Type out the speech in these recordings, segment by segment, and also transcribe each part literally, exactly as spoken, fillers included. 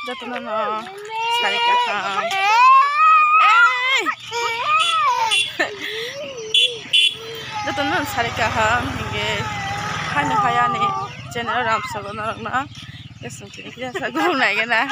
Jotono no sari kaham. Ei! Jotono no sari kaham hingke haino hayani channel ramsogo norokno. Kesung tini kisa sa gong nai gana.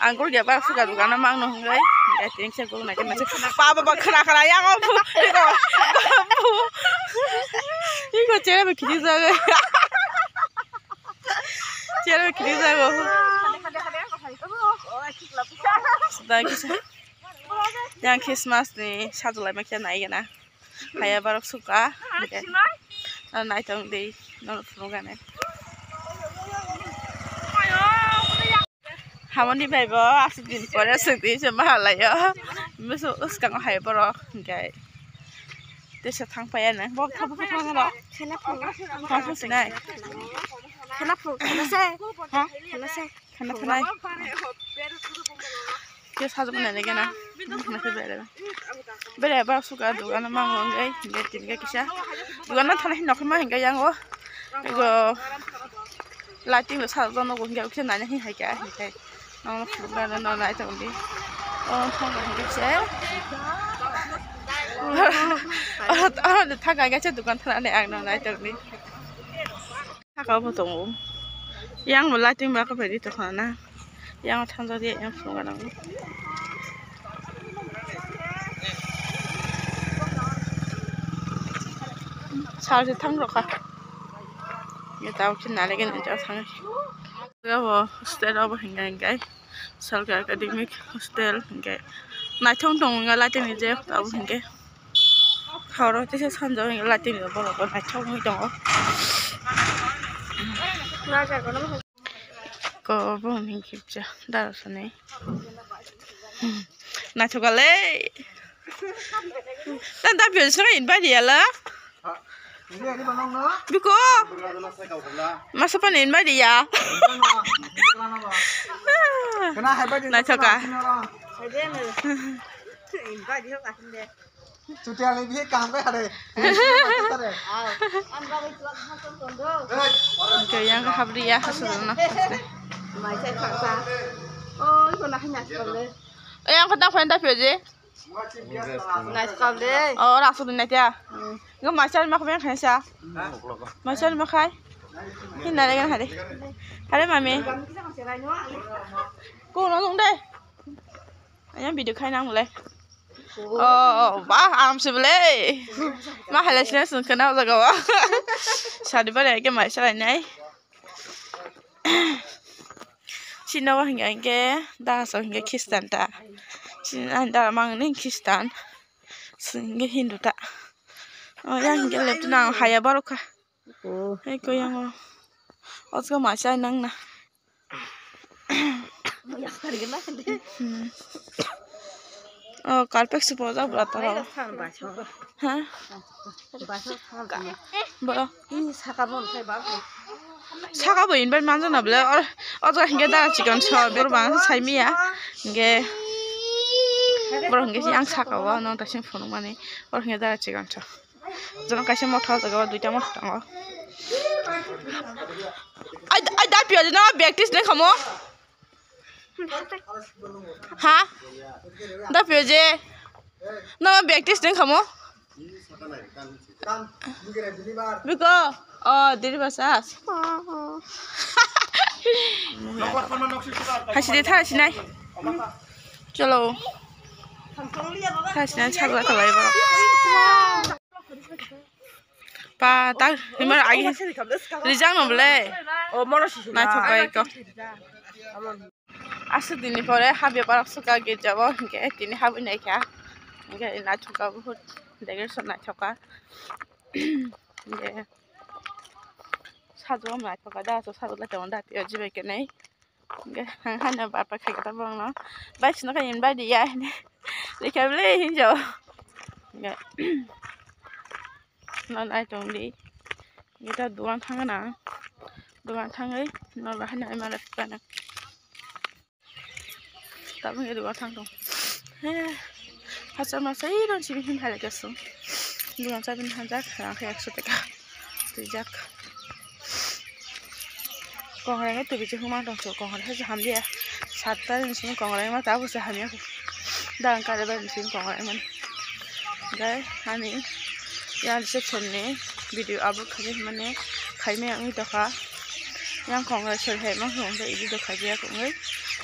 Ang gol ya ba suka dugana mangno hingke. Hingke tini kisa gong nai gana. Ba ba ba khana khana yang o bu. Iko. Iko chere be kiri jaga. Chair o kiri jago. Sudai kisa. Yang Christmas ni sajulai ma khe nai gana. Haya borok suka. Hingke. Naitong di. Nono phunuk gane. Hamoni bai bo aswk din pore aswk din se ma halayo. Musu uskango hai borok hingke. Tesa thang paya nang. Bok thang paya nang. Khana phung. Thang phung sinai. Khana phung. Khana se. Ha? Khana se. Khana phanai. Ke sajak nai le gana. Khana se bere. Bere ba suka dugano mango ngai. Ngai tin ga kisa. Dugano thana hin nokma hinga yango. Ego. Lighting lo sajak nogo hinga ukse nai hin hai ka hin kai. Nono phunukna no nai tongdi. O thang ba hinga se. O thang ga se dukan thana ne ang no nai tongdi. Saka bo tongo. Yang bo lighting ba kapai di tongkha na. Yang thang jodi yang phunukna nango. Sal se thang rokha. Ye tao khe nalegen ja thang. Abo hostel abo hinga hinga. Salka Academic Hostel hinga. Naithok tongo lighting ni je abo hinga. Horo tesa sanjak hinga lighting ni borok bo naithok wngwi tongo. Ko bo hinga kipcha dara sani. Naithok le. Tanta pyo sura in bari yala. Biko. Masa pa nin bai dia. Naithoka. Chutia le bihe kaham kai hare. Ke yang habri ya hasul na. Oh, iko na hanya sekali. Eh, yang kata apa yang tak pyo je? Nice call de. Oh, ora asuk nai tia. Ngo maichar ma khoben khaisa. Maichar ma khai. Hin nare gan hare. Hare mami. Ko no nung de. Ayam video khai nang le. Oh, ba, aram se bele. Ma hale sine sun kana jaga wa. Sadi bare ke maichar nai. Chini o hingka hingke da so hingke Christian ta. Chini ani da mang ni Christian. Hingke Hindu ta. O yang hingke leptuna haya borok kha. Hei ko yang o. Osko masa nang na. Hmm. Oh, carpet se pojak bwla toro. Ha? Bwla. Saka bo invite manjana bwle. Or, o jaga hingke dara chikon so, borok bangsa sai miya. Hingke borok hingke ang saka o, nong tasing phunuk mani. Or hingke dara chikon so. Jono kaisa motha o jaga o duita motha tongo. Ai, ai, da piyo no bag tis ne khamo. Ha? Da piyo je. No bag tis ne khamo. Biko. Oh, diri basas. Hasidi tha sinai. Cholo. Tha sinai chagla thalai ba. Pa, ta, himar agi rijak no bole. Naithok bai ko. Aswk dini pore habya parok suka girja o, hingke tini habwi naikha. Hingke naithok ka buhut decoration naithok ka. Hingke sajwk naithok ka da, sajwk lai tongo da, jibai kenai. Hingke ang haino barpa khaikha tabok no. Bai sino khe invite ya hini. Lekha bele hinjo. Hingke no nai tong di. Hingke ta dogan thang na. Dogan thangwi no bahai nai male phana. Tabok hingke dogan thang tong. He. Hachal masa iron simi hin hai lekha song. Dogan chabini hamjak rang khe ekso taka. Twijak. Kongrai no tubi chukuma tong su, kongrai hai se hamya. Satta ni simi kongrai ma tabuk se hamya. Dang kare bai ni simi kongrai man. Gai ani yang section ni video upload khabi mane khaimai ang i tokha. Yang kongrai soi hai ma hung se idi do khabi ya kongrai.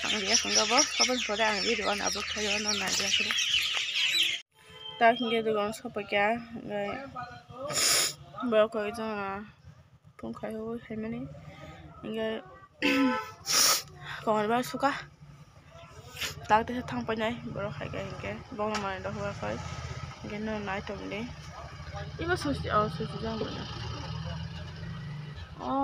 Ang ya kongrai bo kapan pore ang video an upload khabi no na ya kongrai. Tak hingke dogan sopaikha, hingke borok koi jona phone khai o haimani, hingke kongor bai suka tak teisa thang painai borok hai khe, hingke bongni manwi rok hwnka khe, hingke no nai tongdi ibo susi o susi jang mano o.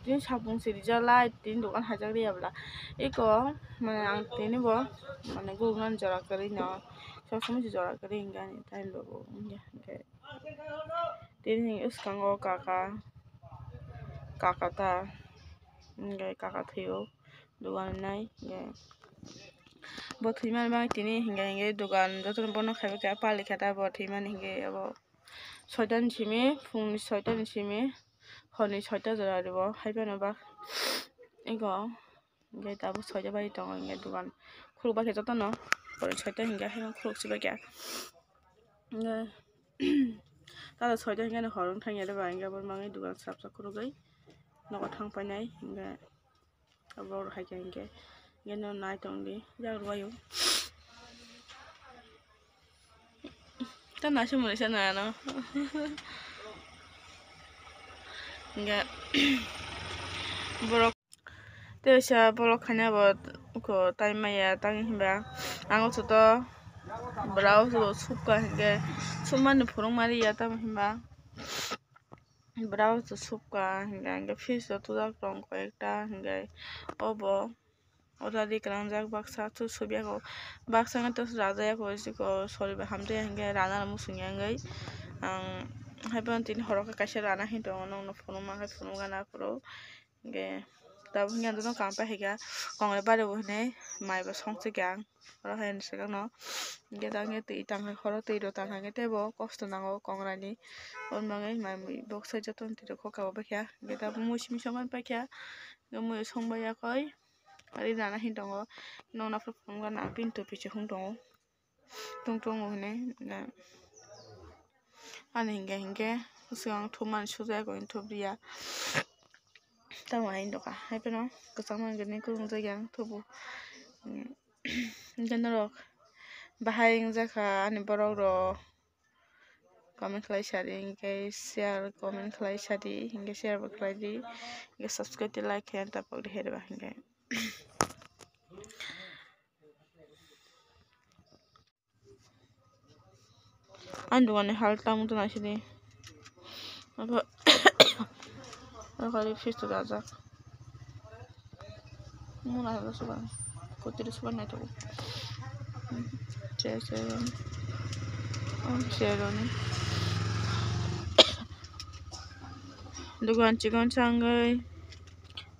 Tini sapung si rijak lai, tini dogan hajak riya bwla. Eko mane ang tini bo mane guruknani jora kwrwi no, sob somoi se jora kwrwi hinwi ani time rok bo wngya hinkhe. Tini hwnwi swkango kaka, kaka ta hinkhe kaka thwio dogan nai hinkhe. Bo thwimani bagwi tini hinkhe hinkhe dogan jotono bono khaiwi khe pali khe ta bo thwimani hinkhe abo soitani simi, phungni soitani simi. Horni soita jora ribo, haiphano ba ego, hingke tabuk soita bai tongo, hingke dogan khuluk bai khe jotono, horni soita hingke haino khuluk si bai khe, hingke tata soita hingke hor wng thangya de ba, hingke abo mangwi dogan srapsa khulugwi nogo thang painai, hingke. Abo hai khe hingke, hingke no nai tongdi, jak rwbaio. Ta naising mwnwi se nai ano. Hingke, borok, tei sa borok khaina bo uko tai maya tang hinba, ang o chuto brao chubo sukha hingke, sumani phurung mari ya tamo hinba. Brao se sukha hingka hingke fridge o tujak tong koi ekta hingke obo o jadi kalangjak baksa tu subiago baksa wngkha tu raja yago sori bai hamjaya hingke rana muchungya wngwi ang haiphano tini horo khe kaisa rana hin tongo nokno phunukma khe phunukgana aphuru hingke tabuk hingke ang jotono kaham paikha kongrai bari bo hinui mai bo songchikya ang. Oro hai ni swkang no hingke tei tangkha horo twi rw tangkha hingke teibo kosto nango kongrai ni oro bagwi mai mui boksa jotono twi rw kok kabo paikha hingke tabuk mui simi songmani paikha hingke mui songbai yakoi ari nana hin tongo nokna phuru phunukgana bini topi se hung tongo tongtong hinui ani hingke hingke swkang thumani sujakoi thupriya. Tamo hai wngkha, hai phano kwchangma hwnwi kwrwngjakya ang, tobo, mm, hwnkhe norok bahai wngjakha ani borok rok, comment khlai sadi, hinkhe share, comment khlai sadi, hinkhe share bo khlai di, hinkhe subscribe tei like khe tapok di, hai rwba hinkhe. Ani dogani hal tamo wngtong naisidi. Abo, abo khe fridge o dajak. Mona hwnba subar. Kotwi subar naithogo. Cheroni. Dogan chikon changwi.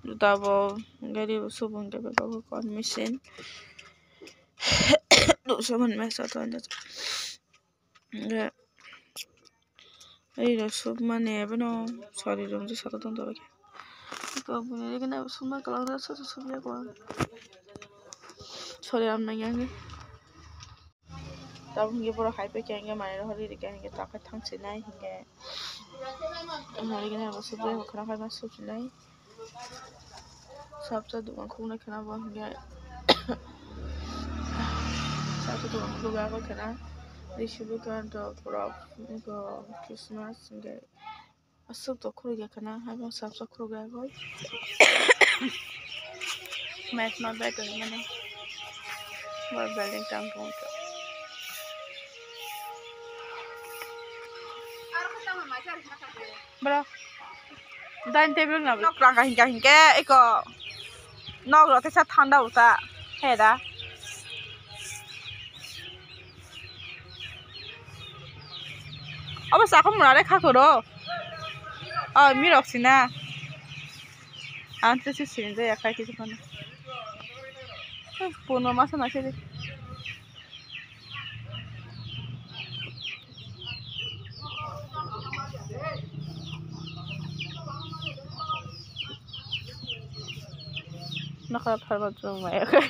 Juta bo gari bo subung khe bebak khe kon machine. Dusha man mesa to anja. Hingke ri rok sukmani abono sori rok je saka tong tong khe. Iko bini ri gana sukma kwlwng rok soso sukya kho. Sori ram nang yang. Tabuk hingke borok hai pai khe hingke manwi rok ri rikha hingke takhai thang sinai hingke. Ri gana bo sukya kho khna khai ma suk sinai. Sabsa dogan khuluknai khwna bo hwnkhe. Sabsa dogan khulukya kho khwna. Risibo khe borok eko Christmas hwnkhe aswk tok khulukya khwna. Haino sabsa khulukya kho. Mat ma bai tongmani. Bo building tang tong kha. Bro. Dining table na. Nok rang ka hingka hingke eko. Nok rok kisa thanda usa. He da. Abo sakho mura re khakoro. Oh, mirok sina. Ang tei se sinijak ya khai kisa phano. Punma masa na sidi. Nokha pharma chwng maya khai.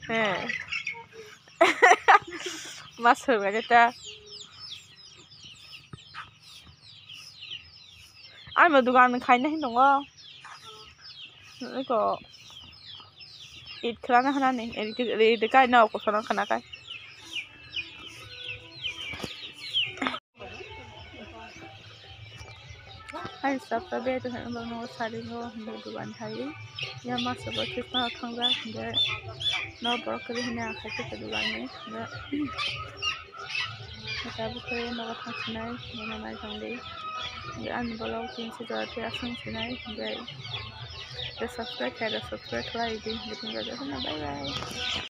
He. Mas hwrwng ta. Ai mo dugan khaina hin tongo. Eko. It khlana hanani. Eri, eri kai na ko sana khana kai. Hai sabta be to hang bang no sari go hindu dugan hai. Ya ma sabo kis ma thang ja hindu. No borok kiri hina khai ke dugan ni. Ya. Kita bu kiri no thang sinai, no nai jang di. Ya an bolok tin si jora te asung sinai. Ya. Ya subscribe khai da subscribe khlai di. Bitin ga ja na bye bye.